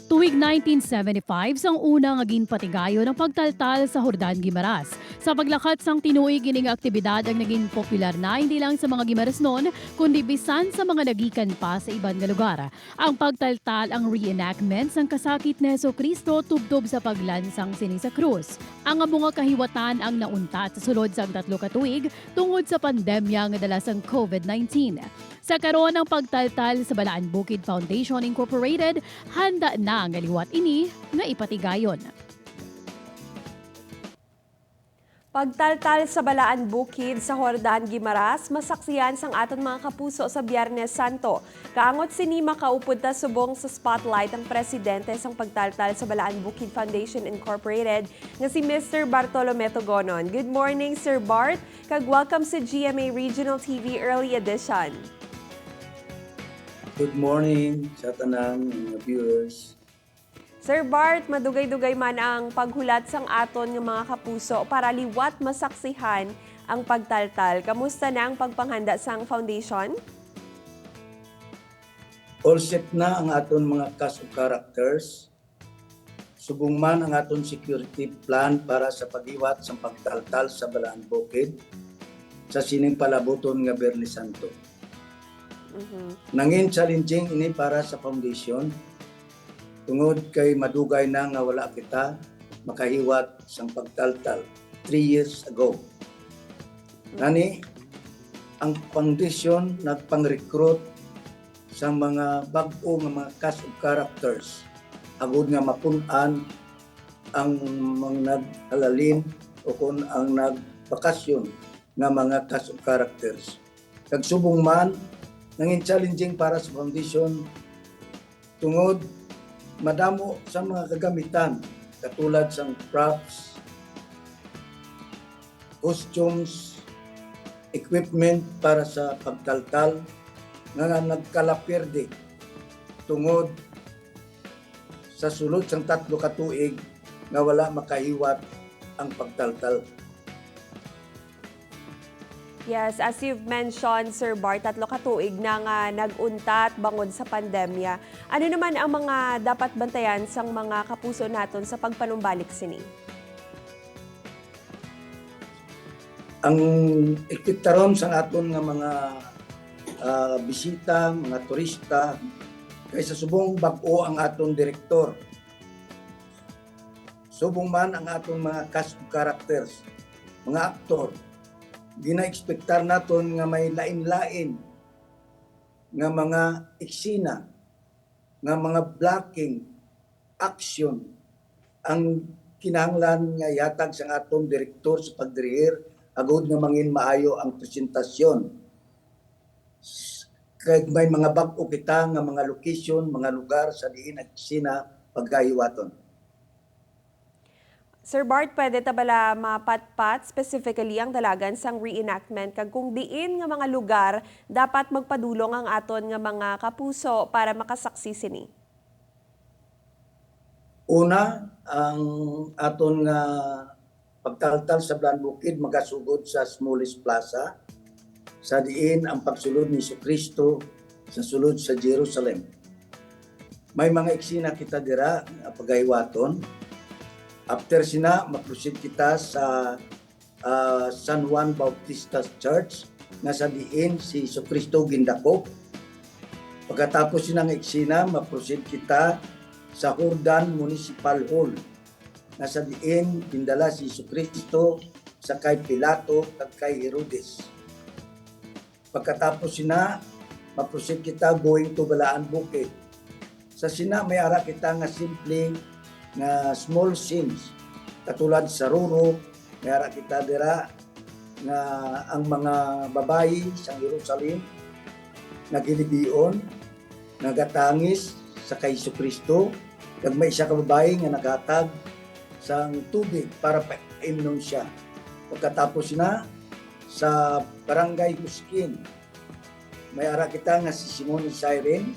Tuig 1975 sang una nga ginpatigayon ang pagtaltal sa Jordan, Guimaras. Sa paglakat sang tinuig, ining aktibidad ang naging popular na hindi lang sa mga Gimarasnon kundi bisan sa mga nagikan pa sa iban nga lugar. Ang pagtaltal ang reenactment sang kasakit ni Heso Kristo tubtob sa paglansang sini sa krus. Ang amo nga kahiwatan ang nauntat sa sulod sang 3 ka tuig tungod sa pandemya nga dala sang COVID-19. Sa karon, ang pagtaltal sa Balaan Bukid Foundation Incorporated handa na nga liwat ini nga ipatigayon. Pagtaltal sa Balaan Bukid sa Jordan, Guimaras, masaksiyan sang aton mga kapuso sa Biyernes Santo. Kaangot sini, makaupod ta subong sa spotlight ang presidente sang pagtaltal sa Balaan Bukid Foundation Incorporated nga si Mr. Bartolome Togonon. Good morning, Sir Bart, kag welcome sa GMA Regional TV Early Edition. Good morning sa tanang mga viewers. Sir Bart, madugay-dugay man ang paghulat sang aton nga mga kapuso para liwat masaksihan ang pagtaltal. Kamusta na ang pagpanghanda sang foundation? All set na ang aton mga cast of characters. Subong man ang aton security plan para sa paghiwat sa pagtaltal sa Balaan Bukid sa sining palabuton nga Biyernes Santo. Nangin challenging ini para sa foundation tungod kay madugay na nga wala kita makahiwat sang pagtaltal 3 years ago. Nani, ang foundation nagpang-recruit sa mga bag-o nga mga cast of characters agud nga mapun-an ang mga naghalalin o kung ang nagbakasyon nga mga cast of characters. Kag subong man, nangin challenging para sa foundation tungod madamo sa mga kagamitan katulad sang props, costumes, equipment para sa pagtaltal nga nagkalaperde tungod sa sulod sang 3 ka tuig nga wala makahiwat ang pagtaltal. Yes, as you've mentioned, Sir Bart, 3 ka tuig na nga nag-untat bangod sa pandemya. Ano naman ang mga dapat bantayan sang mga kapuso naton sa pagpanumbalik sini? Ang ekspektaron sa aton nga mga bisita, mga turista, kay sa subong bag-o ang aton direktor. Subong man ang aton mga cast of characters, mga aktor. Gina-ekspektar naton nga may lain-lain nga mga eksena, nga mga blocking, action ang kinahanglan nga ihatag sa aton direktor sa pagdirihir agud nga mangin maayo ang presentasyon. Kay may mga bag-o kita nga mga location, mga lugar sa diin ang eksena pagkahiwaton. Sir Bart, pwede ta bala mapatpat specifically ang dalagan sang reenactment kag kung diin nga mga lugar dapat magpadulong ang aton nga mga kapuso para makasaksi sini? Una, ang aton nga pagtaltal sa Balaan Bukid magasugod sa Smullens Plaza sa diin ang pagsulod ni Kristo sa sulod sa Jerusalem. May mga eksena kita dira nga pagahiwaton. After sina, ma-proceed kita sa San Juan Bautista Church nga sa diin si Kristo gindakop. Pagkatapos sinang eksena, ma-proceed kita sa Jordan Municipal Hall nga sa diin gindala si Kristo sa kay Pilato kag kay Herodes. Pagkatapos sina, ma-proceed kita going to Balaan Bukid. Sa sina, may ara kita nga simple nga small scenes katulad sa Ruro, may ara kita dira nga ang mga babayi sa Jerusalem nagilibion, nagatangis sa kay Kristo kag may isa ka babayi nga naghatag sang tubig para paimnon siya. Pagkatapos na, sa Barangay Huskin, may ara kita nga si Simon Cyrene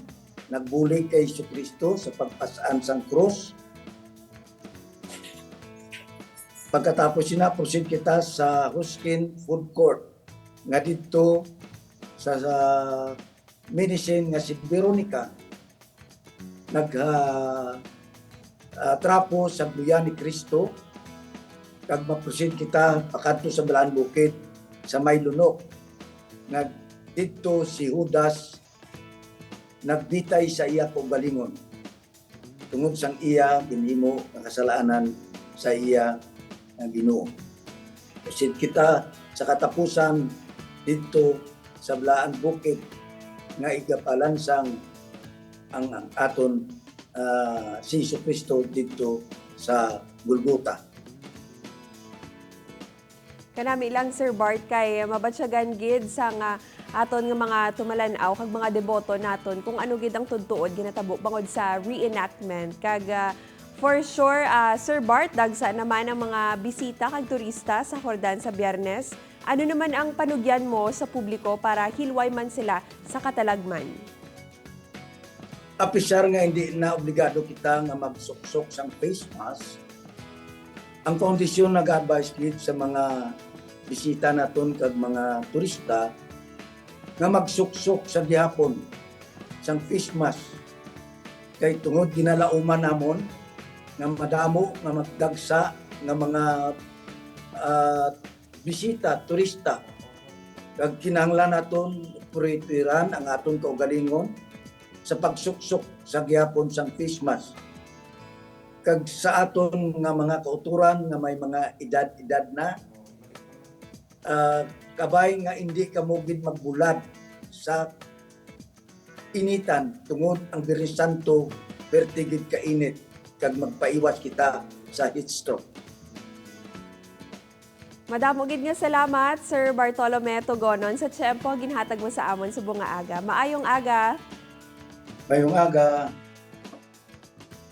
nagbulig kay Kristo sa pagpasaan sang krus. Pagkatapos na, proceed kita sa Huskin Food Court nga didto sa mini scene nga si Veronica nag trapo sa buya ni Kristo kag ma-proceed kita pakadto sa Balaan Bukid sa may lunok nga didto si Judas nagbitay sa iya kaugalingon tungod sang iya ginhimo nga kasalanan sa iya nga Ginoo. Proceed kita sa katapusan didto sa Balaan Bukid nga igapalansang ang aton si Hesus Kristo didto sa Golgota. Kanami lang, Sir Bart, kay mabatsyagan gid sa nga aton nga mga tumalanaw kag mga deboto naton kung ano gid ang tudtuod ginatabo bangod sa reenactment. Kag for sure, Sir Bart, dagsa naman ang mga bisita kag turista sa Jordan sa Biyernes. Ano naman ang panugyan mo sa publiko para hilway man sila sa katalagman? Apisar nga hindi na obligado kita nga magsuksok sang face mask, ang foundation nag-advise gid sa mga bisita naton kag mga turista nga magsuksok sa gihapon sang face mask kay tungod ginalauman namon nga madamo nga magdagsa nga mga bisita turista kag kinahanglan naton puritiran ang aton kaugalingon sa pagsuksok sa gihapon sang face mask. Kag sa aton nga mga kauturan nga may mga edad-edad na, kabay nga hindi kamo gid magbulad sa initan tungod ang Biyernes Santo perti gid kainit kag magpaiwas kita sa heat stroke. Madamo gid nga salamat, Sir Bartolome Togonon, sa tiyempo ginhatag mo sa amon sa bunga aga. Maayong aga. Mayong aga.